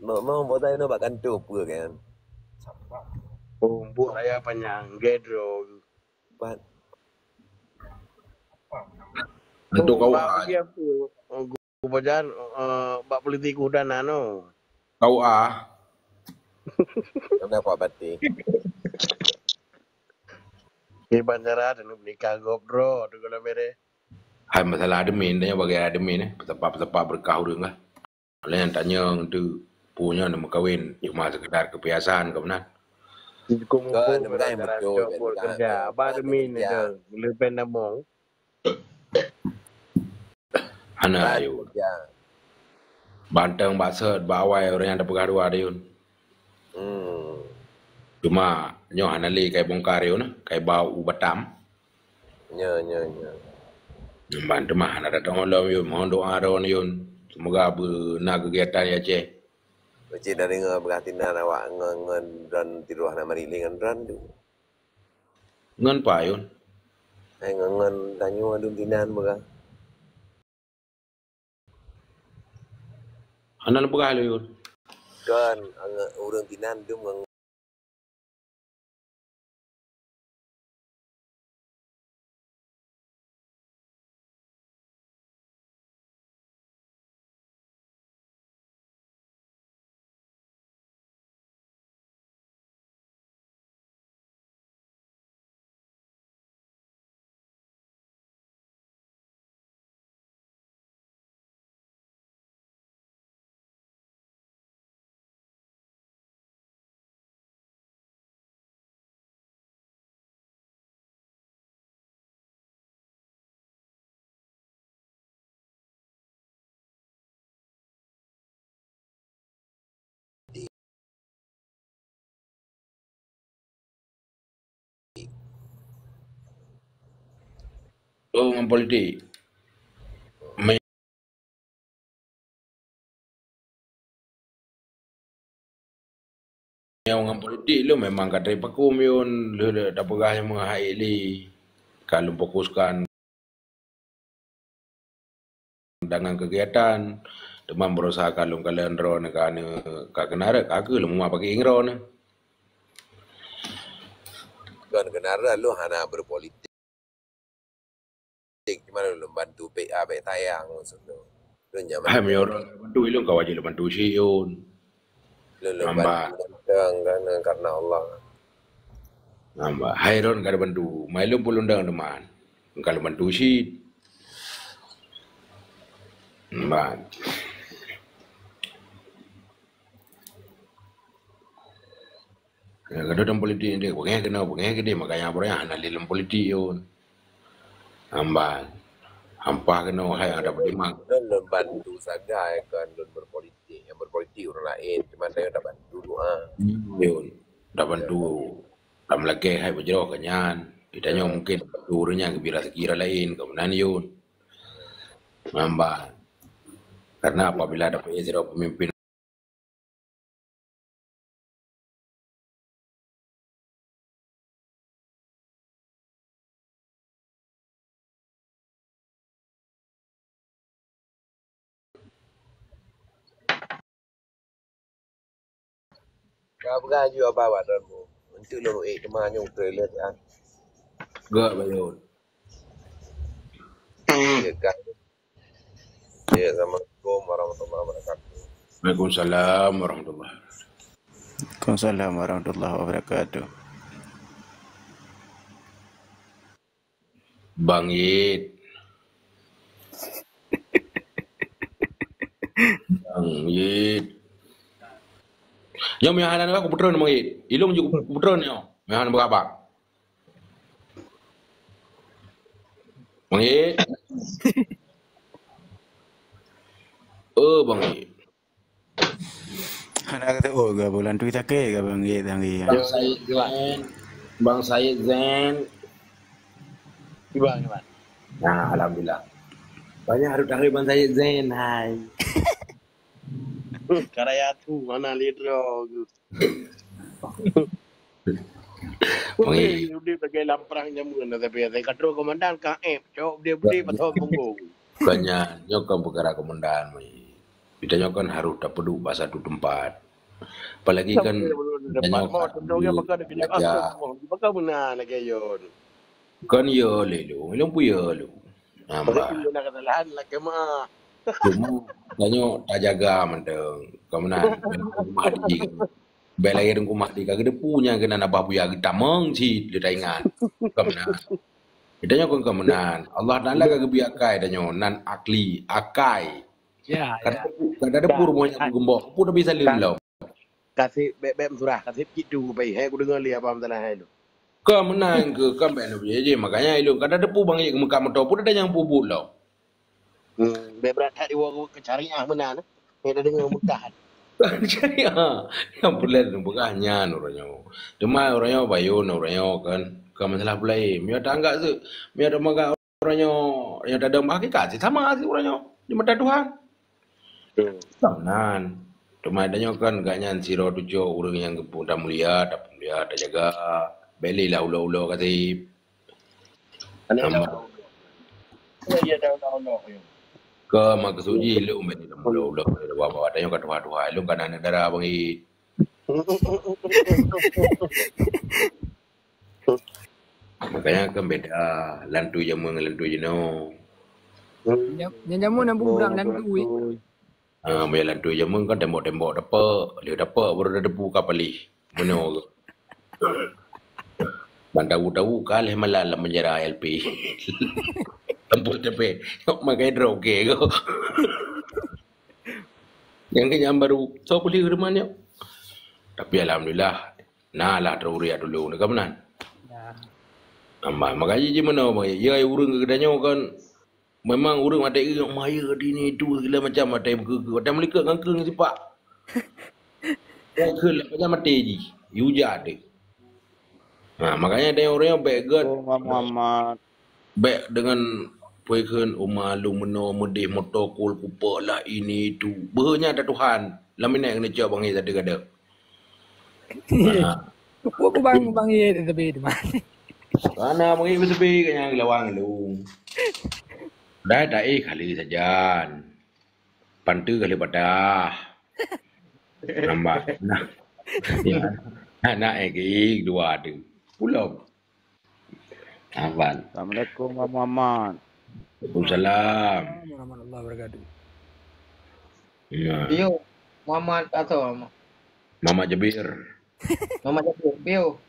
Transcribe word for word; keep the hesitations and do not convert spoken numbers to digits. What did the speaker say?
Mak mau buat saya nak bak kantor apa kan? Oh, buat raya panjang, gedro. Bat Untuk kau Bak ah, pergi apa? Oh, gu- gubajan uh, bak politik udah nano. kau ah. Kena kuat batin. Di bandara dan menikah gop dro tu kalau mere. Hai masalah admin dia bagi admin eh. Petepat-petepat berkah urang lah. Oleh yang tanya tu punya nak kawin cuma sekedar kebiasaan kau benar. Kau Kau nak pegang betul, cok buat pegang kerja. betul, Apa pegang admin kerja. Itu? Lebih namong. Hana Kan ayo. Kerja. Banteng baset ba awai orang yang dah peugah dua dayun. Hmm. Cuma nyoh hana lé kai bongkar yun, kai bau u Batam. Nya nya nya. Ban teuma hana datang lom yun, mohon doa ron yun. Semoga beuna kegiatan di Aceh. Cit dah dengar beurati nan awak ngon ngon ron tiroh na mari lé ngon ron tu. Ngon pa yun. Hai ngon ngon tanyoe dum tinan beurah. Hana leubeh lé yun. Kan ange- ureueng tinan dum ngon Oh, ngon politik. Meunyoe ngon politik lôn memang ka trép pakum yun, lheueh tapeugah nyang meuhai lé. Ka lôn fokuskan dengan kegiatan, teuma berusaha ka lôn kalon droeneuh ka neuh ka keunaret ka keuh lôn meuma pakieng droeneuh. Kon keunaret lôn hana berpolitik. Cuma lôn bantu P A bèk tayang maksud lôn. Lôn nyaman. Hai meunyoe droeneuh bantu ilôn ka wajéb lôn bantu cit yun. Lôn lôn Nambah. Bantu tang kan karena Allah. Nambah. Hai droeneuh ka bantu. Mai lôn pun lôn dang teuma. Ka lôn bantu cit. Nambah. Ya, kadang dalam politik ni, pengen kena, pengen kena, makanya apa yang hana lé dalam politik yun. Amban. Ampah kena hai ada pedimang. Lôn lôn bantu sagai kan lôn berpolitik. Yang berpolitik orang lain cuma saya tak bantu doa. Yun. Dah bantu. Dah melakeh hai bejroh ke nyan. Kita nyoe mungkin bantu orang yang kebira sekira lain ke menan yun. Amban. Karena apabila ada sidroe pemimpin Ka peugah ju apa awak dan mu. Untuk lôn eh cuma hanya trailer ya. Gak bayun. Ya kan. Ya, assalamualaikum warahmatullahi wabarakatuh. Waalaikumsalam warahmatullahi wabarakatuh. Waalaikumsalam warahmatullahi wabarakatuh. Bang Yit. Bang Yit. Nyoe meuhana aku putron Bang Yit. Ilung ju putron nyoe. Meuhana berapa? Bang Yit. Oh, Bang Yit. Hana kata oh ga bulan tu sakit ga Bang Yit tanggi. Bang Said Zain. Bang Said Zain. Gimana, gimana? Nah, alhamdulillah. Banyak harus tahu Bang Said Zain. Hai. Karaya tu mana lidro tu. Bang Udah, Yit. Udah sebagai lamprang jamu na tapi saya katro komandan K F, cok dia budi pasal punggung. Bukannya nyokong perkara komandan mai. Geutanyoe kan harôh tapeuduek bak satu teumpat. Apalagi kan geutanyoe kan belajar. Kon yo lé lôn, ilôn pun yo lôn. Nambah. Cuma tanyoe tajaga mantong. Ka meunan, bèk laén rumah di ka geudepu nyang keunan Abah Buya geutamong cit lé taingat. Ka meunan. Geutanyoe kon ka meunan. Allah Taala ka geubri akai tanyoe nan akli, akai. Ya, kada ya. Kada depu rumoh nyang geumbok. Pun tapi saleuem lom. Kaseb bèk-bèk meusurah, kaseb cit tu pai. Hai kudeungoe lé apa masalah hai tu. Ka meunan keu kan bèk neubri je, makanya ilôn kada depu bang yek meukak moto pun ada nyang peubuet lom. Hmm, bèk brat that iwoe keu syariah meunan. Hai dah deungoe mutahan. Syariah. Yang bulan peugah nyan uroe nyoe. Cuma uroe nyoe bayon uroe nyoe kan. Ka masalah pulai. Mio tanggak tu. Mio tanggak uroe nyoe. Yang tadong hakikat sama si uroe nyoe. Di mata Tuhan. Ka meunan. Teuma tanyoe kan gobnyan sidroe tujoh ureueng nyang geupeu tamulia, tapeumulia, tajaga. Bèk lé lah ulo-ulo kaseb. Ka maksud jih lôn bèk lé ulo-ulo, bahwa tanyoe ka tuha-tuha, lôn ka na aneuk dara bang i. Makanya kan beda lantui jameun ngon lantui jinoe. Nyang jameun na bubrang lantui. Ah, meunyo lantui jameun kan tembok-tembok dapek, lheuh dapek baru tadepu ka paléh. Meunoe. Ban tawu-tawu ka lheuh malam lam penjara L P. Ampun tapi, makai droge ko. Yang kenyang baru, so boleh rumah ni. Tapi alhamdulillah, nah lah teruri dulu, ni kan meunan. Aman, makanya je mana, ya ureueng keu geutanyoe kan. Memang ureueng watèe ingat maya di ni tu segala macam watèe beukeu-keu. Watèe meulikot ngon keu sipak. Ngon keu lah macam maté jih. Yu jak deh. Ha, makanya ada orang yang bèk gèt. Oh, Muhammad. Bèk dengan pui kheun uma lôn meunoe meudeh moto kul kupok lah ini tu. Beuheunya ada Tuhan. Lam minai kena cok bangi tadi kada. Kok ku bang bang ye tapi tu mah. Karena bagi besepi kanya lawang lu. Dah tak eh kali sajan. Pantu kali patah. Nambah. Nah. Ya. Anak eh dua tu. Pulau. Abang. Assalamualaikum Muhammad. Waalaikumsalam. Warahmatullahi wabarakatuh. Ya. Yo, Muhammad atau Muhammad? Muhammad Jabir. Muhammad Jabir. Yo.